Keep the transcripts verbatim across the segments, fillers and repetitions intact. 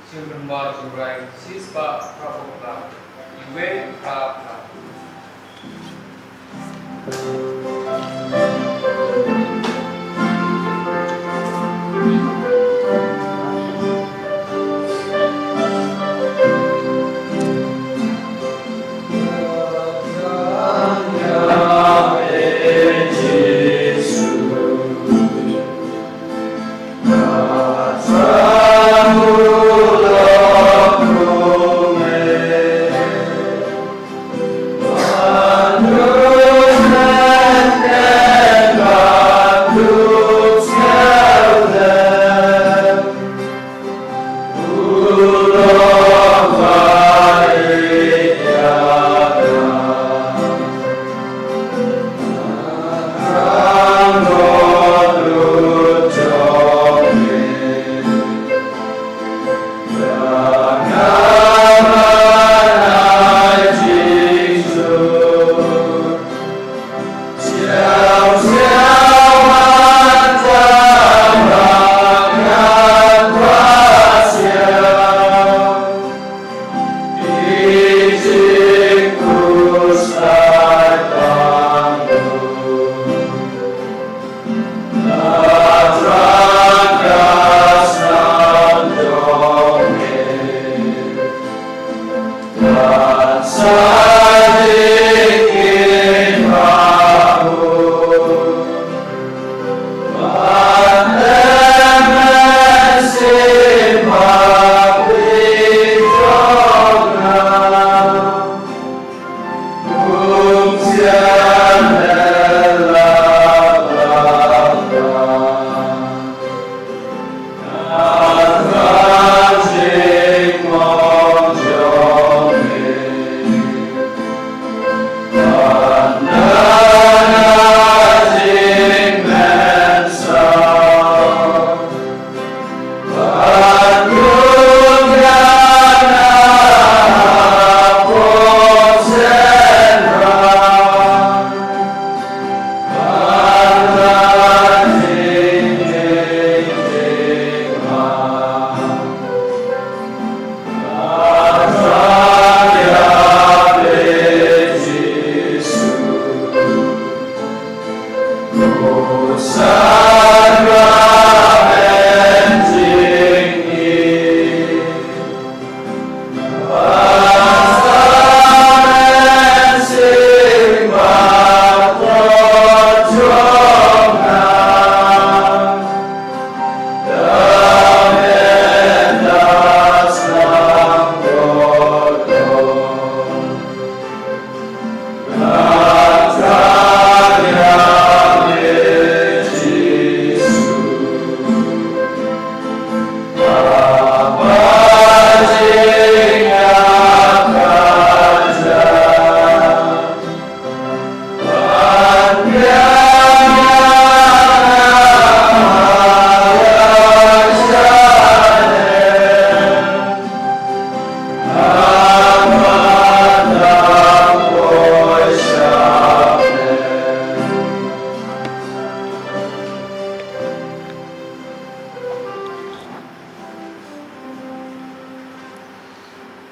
Sngewbha Trai, shisha ba ka pop la. Iwei ka ka.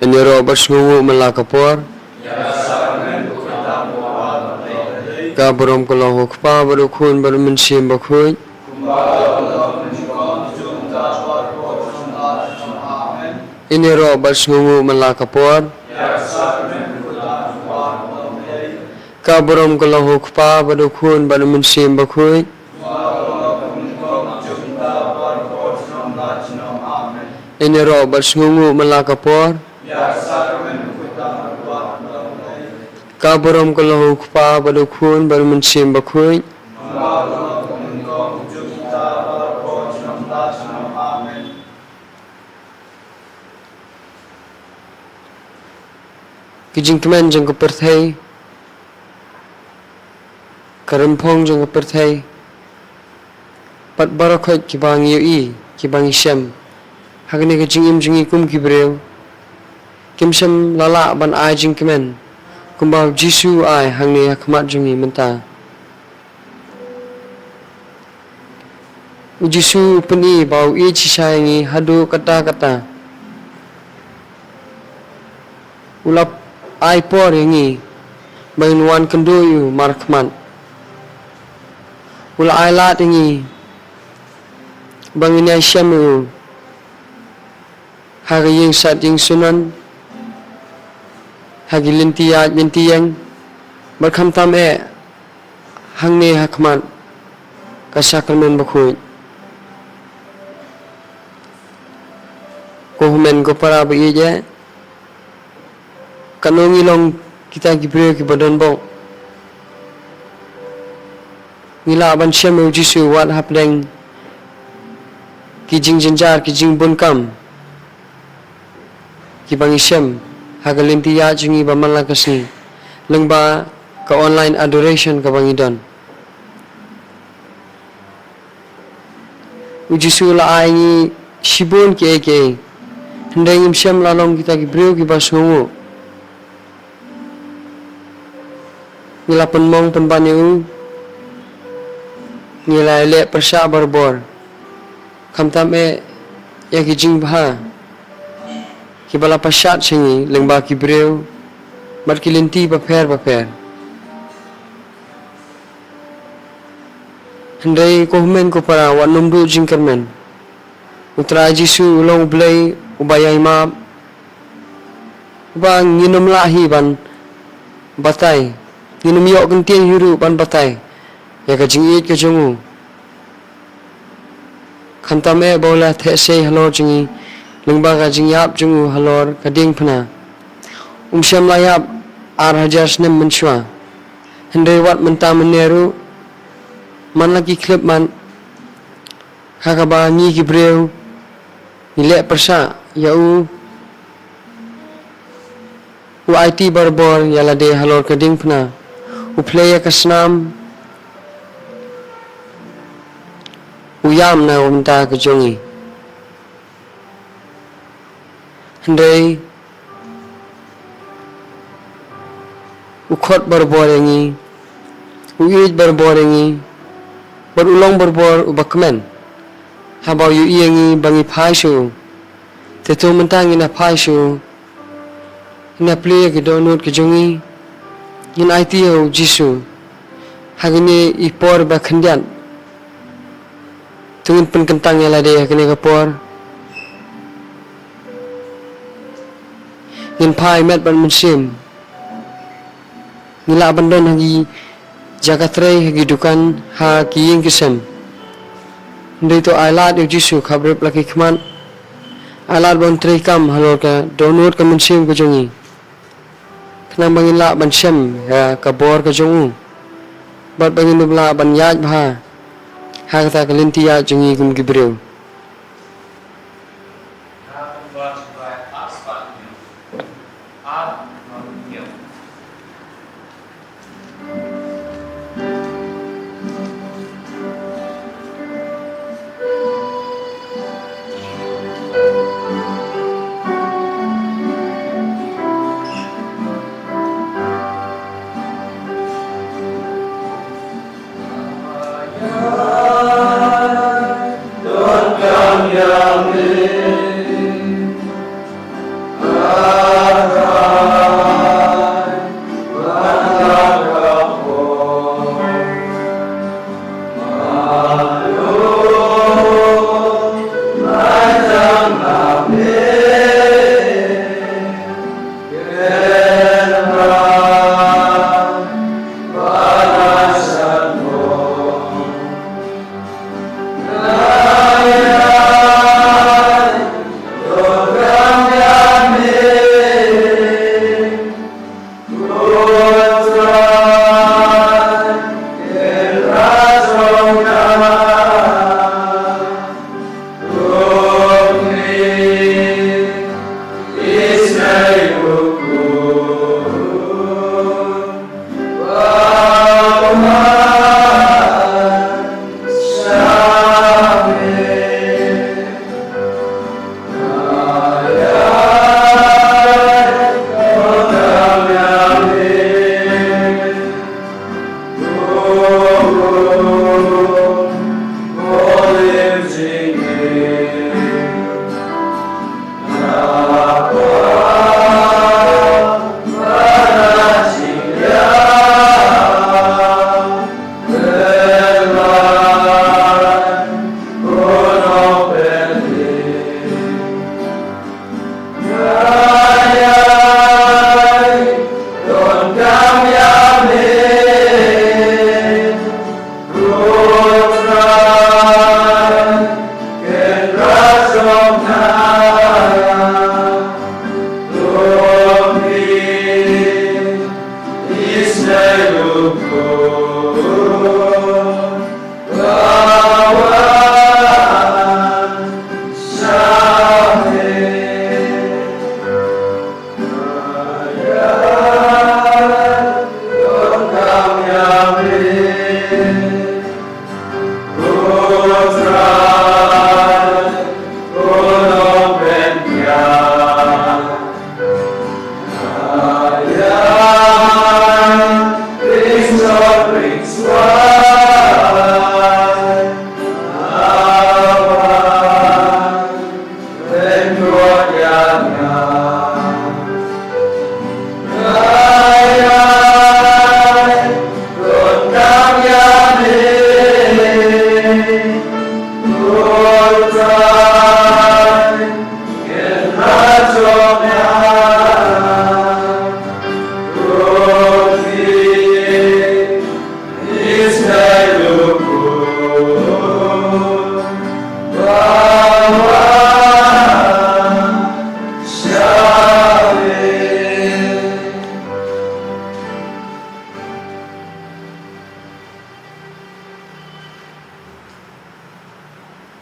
Ïaroh bad sngewnguh man la ka por. Ka burom ka long ha u Kpa bad u Khun bad u Mynsiem Bakhuid. Ïaroh bad sngewnguh man la ka por. Ka burom ka long ha u Kpa bad u Khun bad u Mynsiem Bakhuid. Ïaroh bad sngewnguh man la ka por. Ka burom ka long ha u Kpa bad u Khun bad u Mynsiem Bakhuid. Ka jingkmen jong ka pyrthei, ka rymphong jong ka pyrthei, bad baroh khoit kiba ngi ïohi, kiba ngi shem ha kane ka jingim jong ngi kum ki briew, kim shym la lah ban ai jingkmen kumba u Jisu u ai hangne ha khmat jong ngi mynta. U Jisu u pyni ba u ïeit shisha ïa ngi haduh katta katta. U la ai por ïa ngi ba ngin wan kynduh ïa u markhmat. U la ai lad ïa ngi ba ngin ïashem ïa u ha ka ïing sat ïing sunan, ha ki lynti ïaid lynti ïeng, bad khamtam eh hangne ha khmat ka sakramen bakhuid. Ko hynmen ko para ba ïeit eh, katno ngi long kita ki briew kiba donbok? Ngi lah ban shem ïa u Jisu wat hapdeng ki jingjynjar, ki jingbun kam kiba ngi shem ha ka lynti ïaid jong ngi ba man la ka sngi, lyngba ka online adoration kaba ngi don. U Jisu u la ai ngi shibun kiei kiei, hynrei ngim shem la long kita ki briew kiba sngewnguh. Ngi la pynmong pynban ïa u, ngi la ïaleh pyrshah barabor, khamtam eh ïa ki jingbha kiba la pyrshah sha ngi lyngba ki briew bad ki lynti bapher bapher. Hynrei ko hynmen ko para, wat nym duh jingkyrmen. U Trai Jisu u long U Blei uba ïai map, uba ngin nym lah hi ban batai, ngin nym ïoh kyntien hi ruh ban batai ïa ka jingïeit ka jong u. Khamtam eh ba u la theh sei halor jong ngi lyngba ka jingïap jong u halor ka diengphna. Um shym la ïap ar hajar snem mynshuwa. Hynrei wat mynta mynne ruh, man la ki khyllipmat, ha kaba ngi ki briew ngi leh pyrshah ïa u, u aiti barabor ïa lade halor ka diengphna. U plie ïa ka snam, u ïam na ka bynta ka jong ngi. Hynrei u khot barabor ïa ngi, u ïeit barabor ïa ngi, bad u long barabor uba kmen haba u ïohi ïa ngi ba ngi phai sha u. Te to mynta ngin ïa phai sha u, ngin ïa plie ïa ki dohnud ki jong ngi, ngin aiti ïa u Jisu ha kine i por ba khyndiat. To ngin pynkyntang ïa lade ha kane ka por. Ngin phai met bad mynsiem. Ngi lah ban don ha ki jaka trei, ha ki dukan, ha ki ïing ki sem. Hynrei to ai lad ïa u Jisu khapbrip la ki khmat. Ai lad ban trei kam halor ka dohnud ka mynsiem ka jong ngi, khnang ba ngin lah ban shem ïa ka bor ka jong u, bad ba ngin lah ban ïaid bha ha kata ka lynti ïaid jong ngi kum ki briew.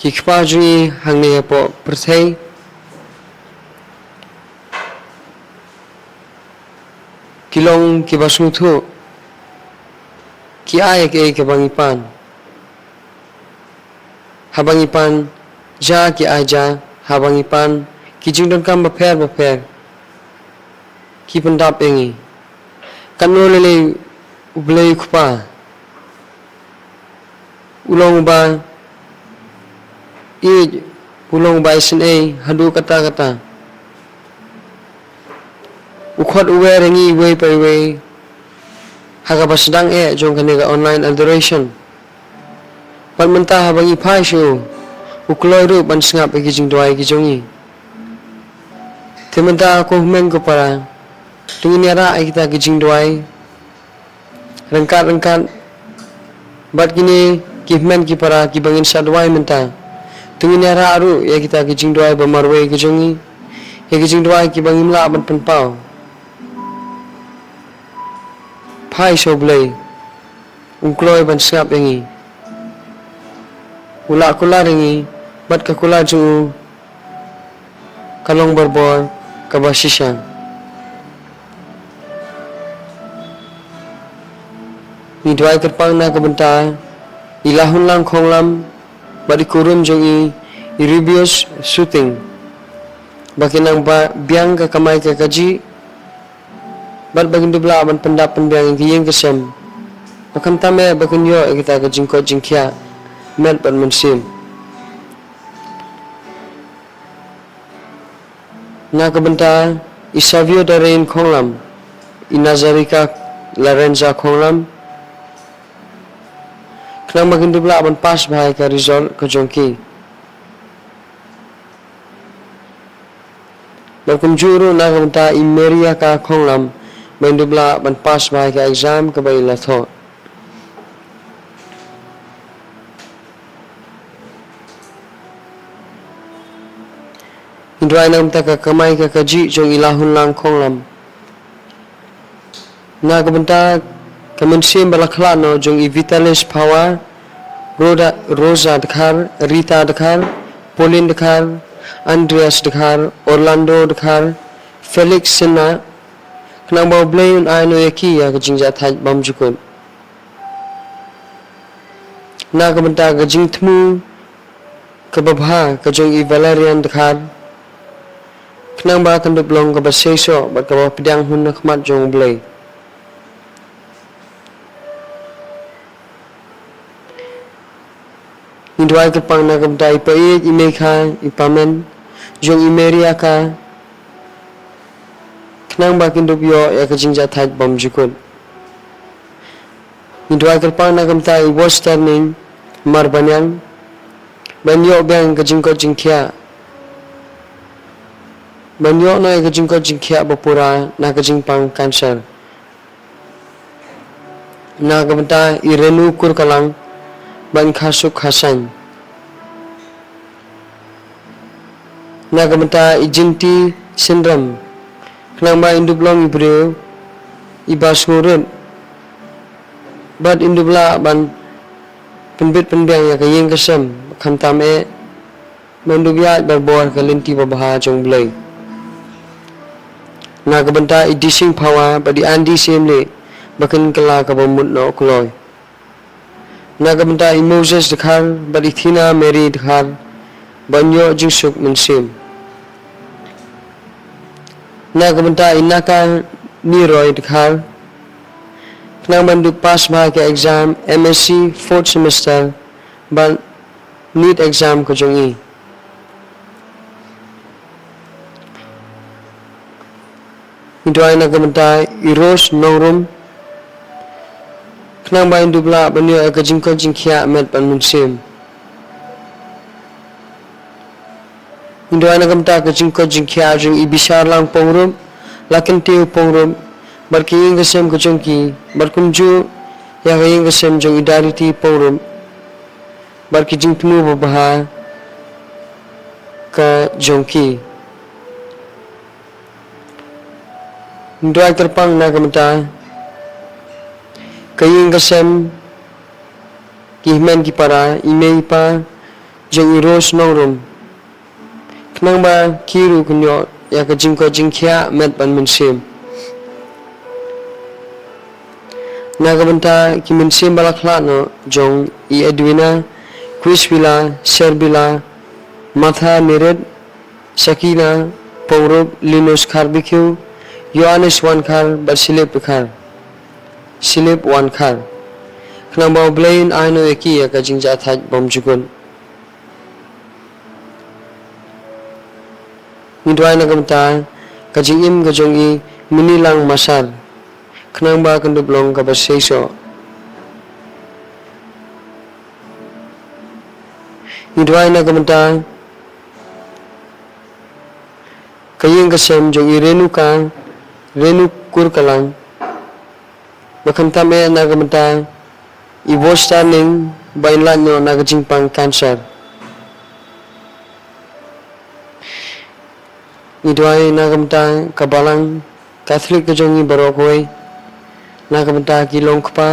Ki kpa jong ngi hangne hapoh pyrthei ki long kiba sngewthuh, ki ai ïa kaei kaba ngi pan. Haba ngi pan ja ki ai ja, haba ngi pan ki jingdonkam bapher bapher, ki pyndap ïa ngi. Katno lei lei U Blei U Kpa u long uba ïeit, u long uba isynei haduh katta katta. U khot u wer ïa ngi iwei pa iwei ha kaba sdang eh jong kane ka online adoration. Bad mynta haba ngi phai sha u, u kloi ruh ban sngap ïa ki jingduwai ki jong ngi. Te mynta ko hynmen ko para, to ngin ïarap ïa kita ki jingduwai ryngkat ryngkat bad kine ki hynmen ki para kiba ngin sa duwai mynta. To ngin ïarap ruh ïa kita ki jingduwai ba marwei ki jong ngi, ïa ki jingduwai kiba ngim lah ban pynpaw. Phai sha U Blei, un kloi ban sngap ïa ngi. U lah kular ïa ngi bad ka kular jong u ka long barabor kaba shisha. Ngi duwai kyrpang na ka bynta i Lahunlang Khonglam bad i kurim jong i, i Rubius Suting, ba kin nang ba biang ka kamai ka kajih bad ba kin dup lah ban pyndap pynbiang ïa ka ïing ka sem, ba khamtam eh ba kin ïoh ïa kita ka jingkoit jingkhiah met bad mynsiem. Na ka bynta i Savio Darren Khonglam, i Nazarika Lorenza Khonglam, khnang ba kin dup lah ban pass bha ïa ka result ka jong ki. Bad kumjuh ruh na ka bynta i Maria ka Khonglam, ba in dup lah ban pass bha ïa ka exam kaba i la thoh. Ngi duwai na ka bynta ka kamai ka kajih jong i Lahunlang Khonglam. Na ka bynta ka mynsiem ba la khlad noh jong i Vitalis Phawa, Rhoda, Rosa Dkhar, Rita Dkhar, Pauline Dkhar, Andreas Dkhar, Orlando Dkhar, Felix Sinha, khnang ba U Blei un ai noh ïa ki ïa ka jingjahthait bymjukut. Na ka bynta ka jingthmu kaba bha ka jong i Valerian Dkhar, khnang ba kan dup long kaba seisoh bad kaba pdiang hun na khmat jong U Blei. Ngi duwai kyrpang na ka bynta i Paieit, i Meikha, i Pamen, jong i Maria ka, khnang ba kin dup ïoh ïa ka jingjahthait bymjukut. Ngi duwai kyrpang na ka bynta i Western Ning Marbaniang, ban ïoh biang ka jingkoit jingkhiah, ban ïoh noh ïa ka jingkoit jingkhiah ba pura na ka jingpang cancer. Na ka bynta i Renu Kurkalang bad Khasuk Khasan. Na ka bynta i Jinti Syndram, khnang ba in dup long i briew iba sngewrit bad in dup lah ban pynbit pynbiang ïa ka ïing ka sem, khamtam eh ban dup ïaid barabor ka lynti babha jong U Blei. Na ka bynta i Dising Phawa bad i Andy Siemlieh, ba kin kylla kaba mut noh kloi. Na ka bynta i Moses Dkhar bad i Thina Mary Dkhar, ban ïoh jingsuk mynsiem. Na ka bynta i Naka Niroi Dkhar, khnang ban dup pass bha ka exam M S C fourth semester bad NEET exam ka jong i. Duwai na ka bynta i Rose Nongrum, khnang ba in dup lah ban ïoh ïa ka jingkoit jingkhiah met bad mynsiem. Ngi duwai na ka bynta ka jingkoit jingkhiah jong i Bisharlang Pongrum, Lakentiew Pongrum, bad ka ïing ka sem ka jong ki, bad kumjuh ïa ka ïing ka sem jong i Dariti Pongrum, bad ka jingthmu babha ka jong ki. Ngi duwai kyrpang na ka bynta ka ïing ka sem, ki hynmen ki para, i mei i pa jong i Rose Nongrum, khnang ba ki ruh kin ïoh ïa ka jingkoit jingkhiah met bad mynsiem. Na ka bynta ki mynsiem ba la khlad noh jong i Edwina, Quisvila, Servila, Martha Nirit, Sakina Pongrum, Linus Kharbikiew, Ïoannis Wankhar bad Silip Khar, Silip Wankhar, khnang ba U Blei un ai noh ïa ki ïa ka jingjahthait bymjukut. Ngi duwai na ka bynta ka jingim ka jong i Minilang Masar, khnang ba kan dup long kaba seisoh. Ngi duwai na ka bynta ka ïing ka sem jong i Renuka, Renu Kurkalang, ba khamtam eh na ka bynta i Bostarning ba in lait noh na ka jingpang cancer. Ngi duwai na ka bynta ka balang Katholik ka jong ngi baroh kawei, na ka bynta ki longkpa,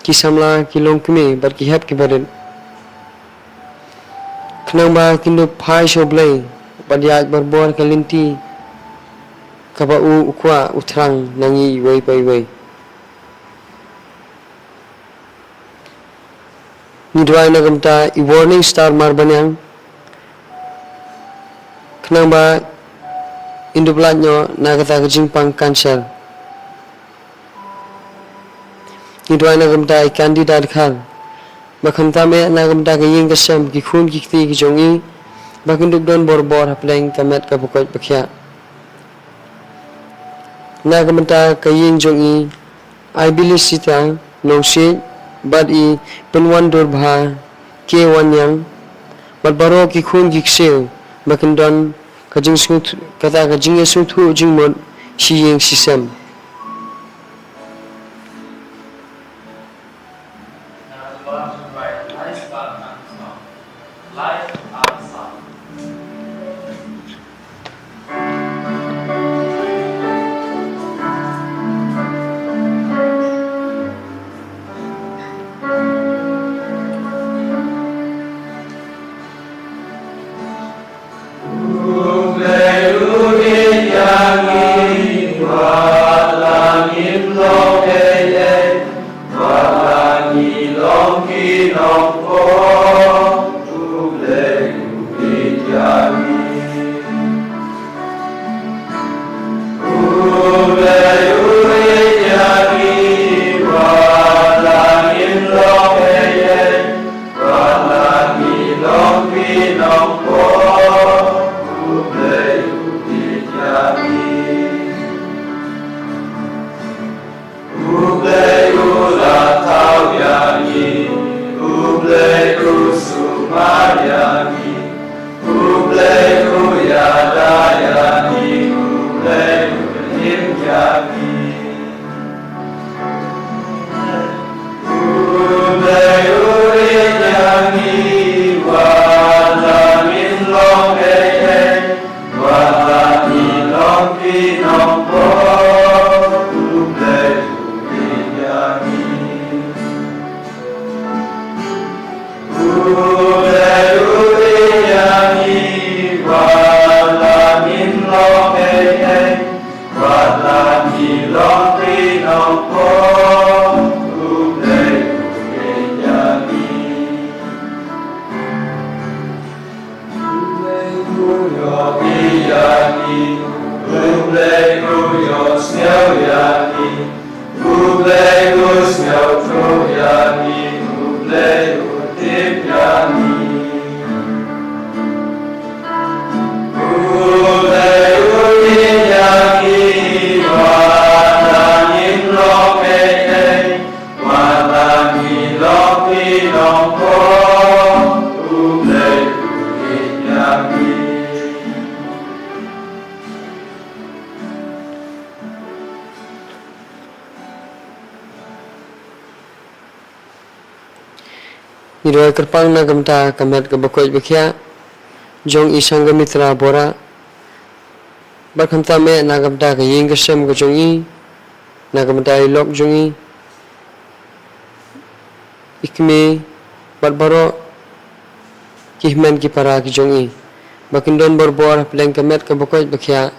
ki samla, ki longkmie bad ki hep ki barit, khnang ba kin dup phai sha U Blei bad ïaid barabor ka lynti kaba u u kwah u thrang na ngi iwei pa iwei. Ngi duwai na ka bynta i Warning Star Marbaniang, khnang ba in dup lait noh na kata ka jingpang cancer. Ngi duwai na ka bynta i Candida Dkhar, ba khamtam eh na ka bynta ka ïing ka sem, ki khun ki kti ki jong i, ba kin dup don barabor hapdeng ka met kaba koit ba khiah. Na ka bynta ka ïing jong i Aibilisita Nongsiej bad i Pynwandurbha K Wanniang, bad baroh ki khun ki ksiew, ba kin don ka jingsngewthuh, kata ka jingïasngewthuh jingmut shi ïing shi sem. U Blei u la thaw ïa ngi, U Blei u sumar ïa ngi, U Blei u ïada ïa ngi, U Blei u im ïa ngi. U Blei u ïeit ïa ngi, wat la ngin long ei ei, wat la ngi long ki nongpop, U Blei u ïeit ïa ngi. U Blei u ïeit ïa ngi, wat la ngin long ei ei, wat la ngi long ki nongpop, U Blei u ïeit ïa ngi. U Blei u ïohi ïa ngi, U Blei u ïohsngew ïa ngi, U Blei u sngewthuh ïa ngi, U Blei u tip ïa ngi. U Blei u ïeit ïa ngi, Ngi duwai kyrpang na ka bynta ka met kaba koit ba khiah jong i Sanghamitra Bora, bad khamtam eh na ka bynta ka ïing ka sem ka jong i, na ka bynta i lok jong i, i kmie, bad baroh ki hynmen ki para ki jong i, ba kin don borbor hapdeng ka met kaba koit ba khiah,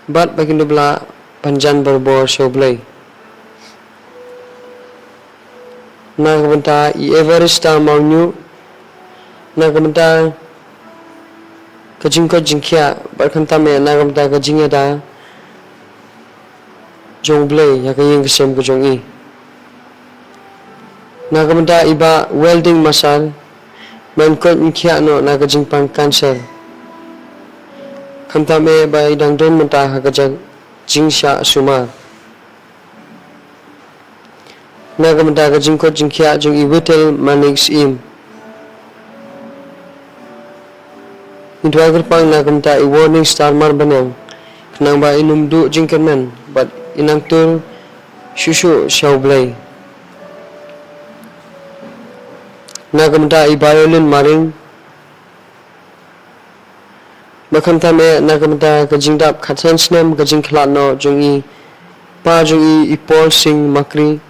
bad ba kin dup lah ban jan borbor sha U Blei. Na ka bynta i Everista Mawñiuh, na ka bynta ka jingkoit jingkhiah, bad khamtam eh na ka bynta ka jingïada jong U Blei ïa ka ïing ka sem ka jong i. Na ka bynta i Bah Welding Massar, ba in koit in khiah noh na ka jingpang cancer, khamtam eh ba i dang don mynta ha ka jingshah sumar. Na ka bynta ka jingkoit jingkhiah jong i Witel Manik Syiem, ngi duwai kyrpang na ka bynta i Warning Star Marbaniang, khnang ba in ym duh jingkyrmen bad in nang tur shuh shuh sha U Blei. Na ka bynta i Violin Maring, ba khamtam eh na ka bynta ka jingdap khatsan snem ka jingkhlad noh jong i pa jong i, i Paul Singh Makri,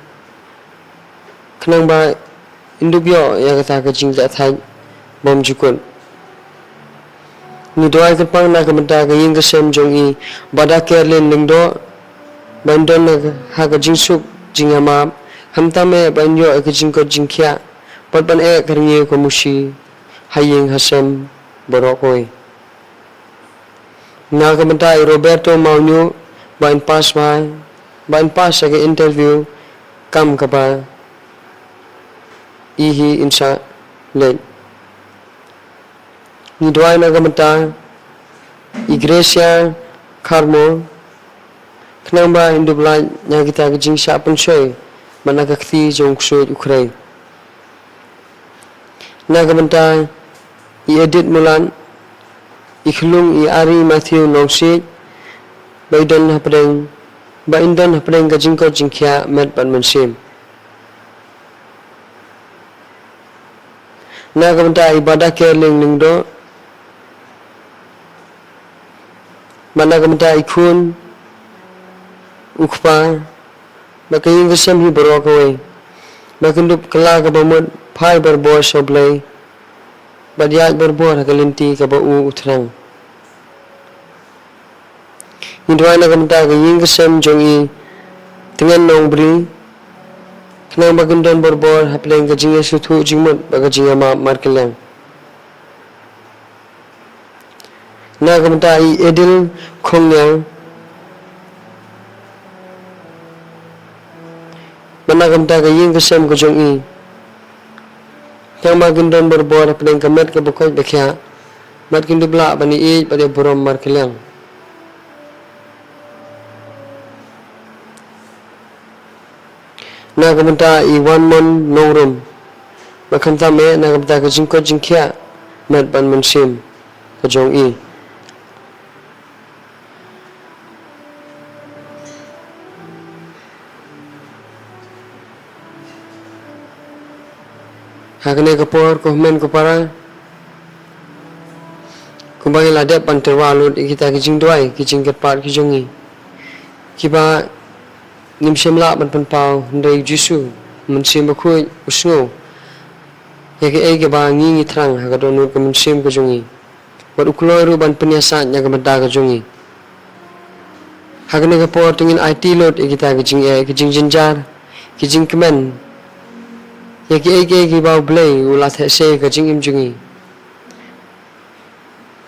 khnang ba in dup ïoh ïa kata ka jingthait bymjukut. Ngi duwai kyrpang na ka bynta ka ïing ka sem jong i Bah Dakerlin Lyngdoh, ba in don ha ka jingsuk jingïamap, khamtam eh ba in ïoh ïa ka jingkoit jingkhiah, bad ban eh ka rngiew ka mushi ha ïing ha sem baroh kawei. Na ka bynta i Roberto Mawñiuh, ba in pass bha, ba in pass ïa ka interview kam kaba i hi in sa leit. Ngi duwai na ka bynta i Gracia Kharmo, khnang ba in dup lait na kita ki jingshah pynshoi bad na ka kti jong u ksuid u khrei. Na ka bynta i Edith Mulan, i khlung i Ari Matthew Nongsiej, ba i don hapdeng, ba in don hapdeng ka jingkoit jingkhiah met bad mynsiem. Na ka bynta i Bah Dakerlin Lyngdoh, bad na ka bynta i khun, u kpa, bad ka ïing ka sem hi baroh kawei, ba kin dup kylla kaba mut phai borbor sha U Blei, bad ïaid borbor ha ka lynti kaba u u thrang. Ngi duwai na ka bynta ka ïing ka sem jong i Tngen Nongbri, khnang ba kin don borbor hapdeng ka jingïasngewthuh jingmut bad ka jingïamap markylliang. Na ka bynta i Edil Khongniang, bad na ka bynta ka ïing ka sem ka jong i, khnang ba kin don borbor hapdeng ka met kaba koit ba khiah, bad kin dup lah ban ïeit bad ïaburom markylliang. Na ka bynta i Wanmon Nongrum, bad khamtam eh na ka bynta ka jingkoit jingkhiah met bad mynsiem ka jong i. Ha kane ka por, ko hynmen ko para, kumba ngi la dep ban tyrwa lut ïa kita ki jingduwai, ki jingkyrpad ki jong ngi, kiba ngim shym lah ban pynpaw, hynrei u Jisu, u Mynsiem Bakhuid, u sngew ïa kaei kaba ngi ngi thrang ha ka dohnud ka mynsiem ka jong ngi, bad u kloi ruh ban pynïasaid ïa ka bynta ka jong ngi. Ha kane ka por to ngin aiti lut ïa kita ki jingeh, ki jingjynjar, ki jingkmen, ïa kiei kiei kiba U Blei u la theh sei ha ka jingim jong ngi.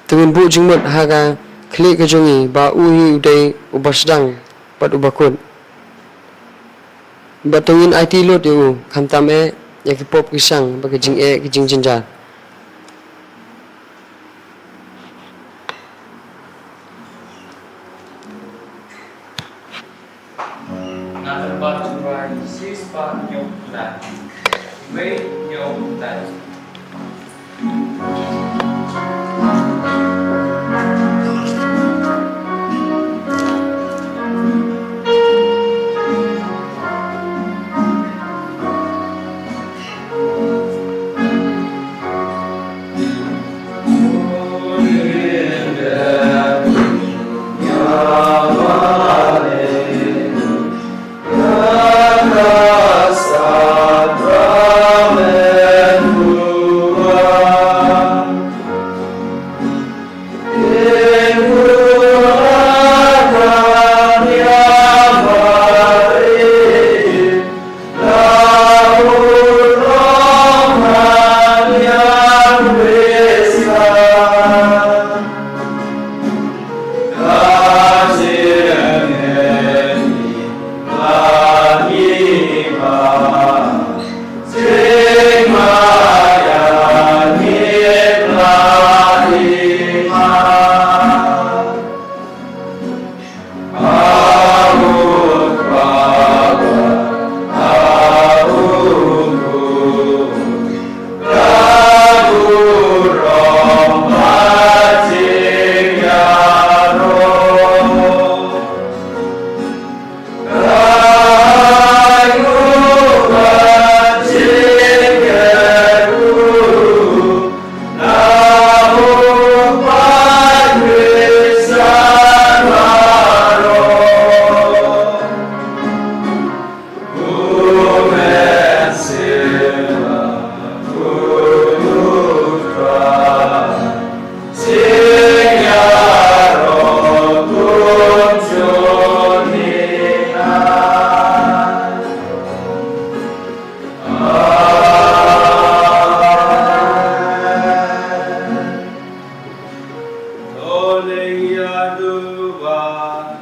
To ngin buh jingmut ha ka khlieh ka jong ngi ba u hi u dei uba sdang bad uba kut. Bad to ngin aiti lut ïa u, khamtam eh ïa ki pop ki sang bad ki jingeh, ki jingjynjar. Nga tyrwa tyrwa shi spah hynñiew khyllung. Wei hynñiew khyllung. Ïa duwai.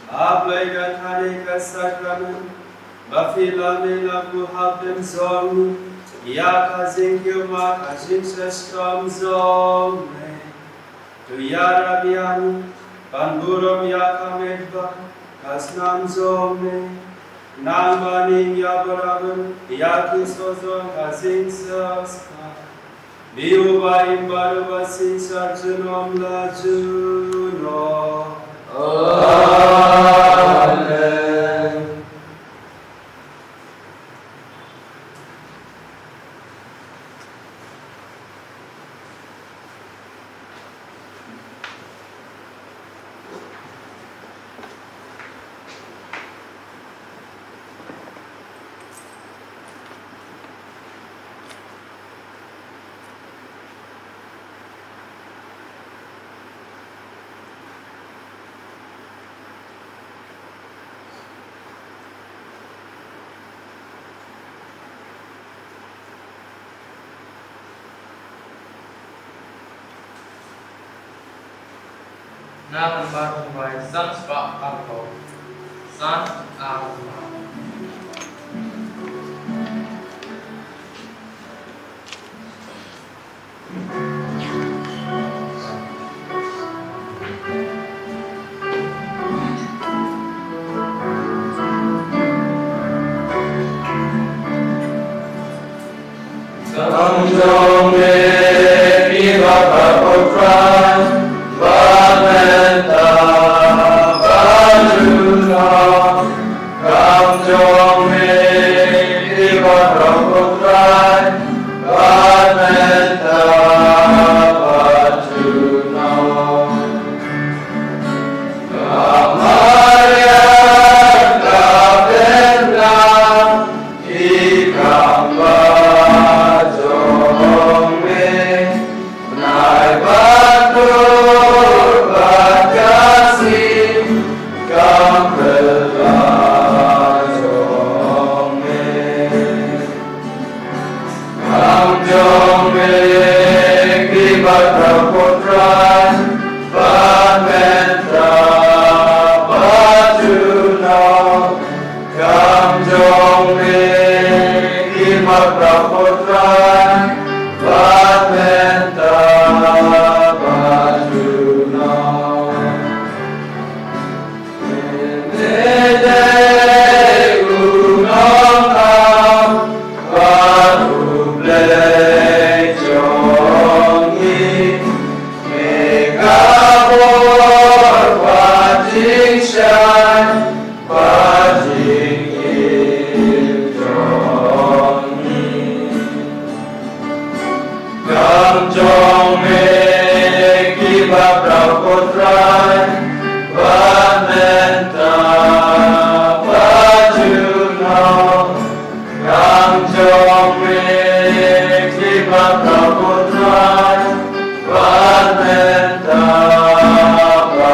A Blei, ka kane ka sakramen ba phi la mih la buh hapdeng jong ngi, ïa ka jingkiew ma ka jingshitom jong me. To ïarap ïa ngi ban burom ïa ka met bad ka snam jong me. Nang ba ngin ïa barabar ïa ki soh jong ka jingshisha. Bad u ba im bad u ba shisha junom la junom. Amen. Na ka bar Mumbai san spah arphew. San arphew. Kam jong me ki ba ka putrai, ba mynta ba junom. Kam jong me ki ba ka putrai, ba mynta ba junom. Ka Maria ka pynda ki kam ba jong me, nai ba dur ba ka sngi kam pynda jong me. Kam jong me ki ba ka putrai, ba mynta ba junom. Kam jong me ki ba ka putrai, ba mynta ba junom. Me dei u nongap bad u Blei jong ngi. Me ka bor bad jingshai bad jingim jong ngi. Kam jong me ki ba ka putrai, ba mynta ba junom. Kam jong me ki ba ka putrai, ba mynta ba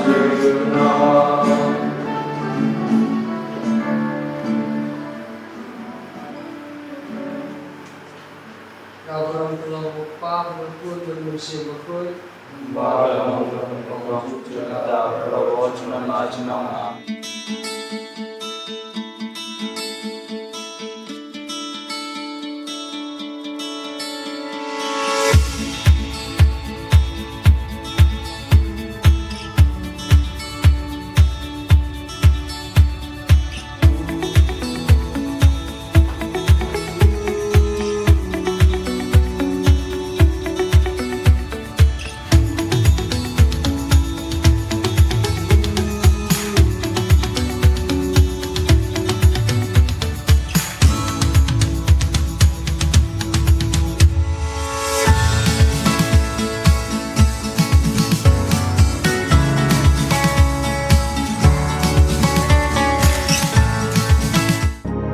junom. Ka burom ka long u Kpa, bad u Khun, bad u Mynsiem Bakhuid. Bad ka long ka burom ka long ka jong u Trai, ka long ka jong u Trai.